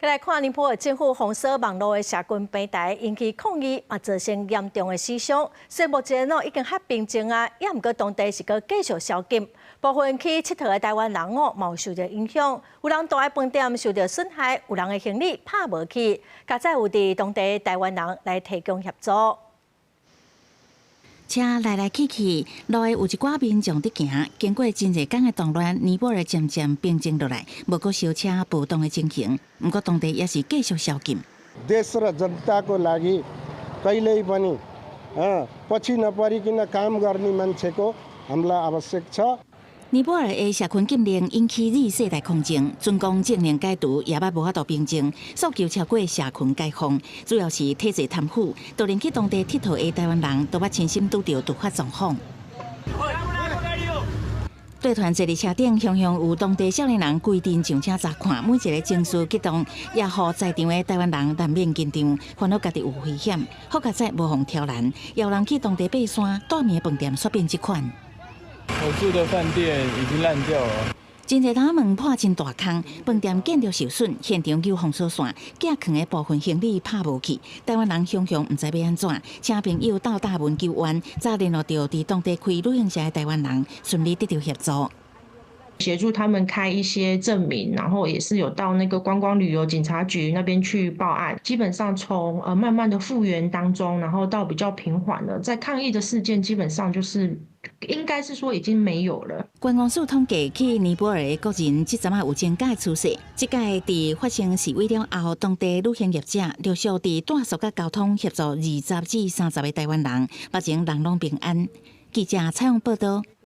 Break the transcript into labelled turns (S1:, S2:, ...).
S1: 來看尼泊爾政府封鎖網路的社群平台，引起抗議，嘛造成嚴重的死傷。雖然目前哦已經較平靜啊，猶毋過當地是閣繼續宵禁。部分去𨑨迌的台灣人哦，嘛有受著影響，有人蹛的飯店受著損害，有人的行李拍無去。佳哉有佇當地台灣人來提供協助。
S2: 車來來去去，路的有一寡民眾佇行，經過真濟工的動亂，尼泊爾漸漸平靜落來，無閣燒車暴動的情形。毋過當地也是繼續宵禁。
S3: देश र जनताको लागि कहिल्यै पनि पछि नपरिकन काम गर्ने मान्छेको हामीलाई आवश्यक छ。
S2: 尼泊爾的社群禁令引起二世代抗爭，準講政令解除也猶無法度平靜，訴求超過社群解放，主要是體制貪腐，就連去當地𨑨迌的台灣人都捌親身拄著突發狀況。隊團坐佇車頂，雄雄有當地少年人規陣上車查看，每一个情緒激動，也予在場的台灣人難免緊張，煩惱家己有危險。好佳哉無予挑攔，有人去當地爬山，蹛暝的飯店煞變這款。
S4: 我住的飯店已經爛掉了。
S2: 真濟窗門破真大空，飯店建築受損，現場有封鎖線，寄囥的部分行李拍無去。台灣人雄雄毋知欲按怎，請朋友鬥大門求援，才聯絡著佇當地開旅行社的台灣人，順利得著協助。
S5: 協助他們開一些證明，然後也是有到那個觀光旅遊警察局那邊去報案。基本上從慢慢的復原當中，然後到比較平緩了，在抗議的事件基本上就是應該是說已經沒有了。
S2: 觀光署統計，去尼泊爾的國人這陣仔有增加的趨勢。這屆佇發生示威了後，當地旅行業者陸續佇住宿佮交通協助20至30个台灣人，目前人攏平安。記者採訪報道。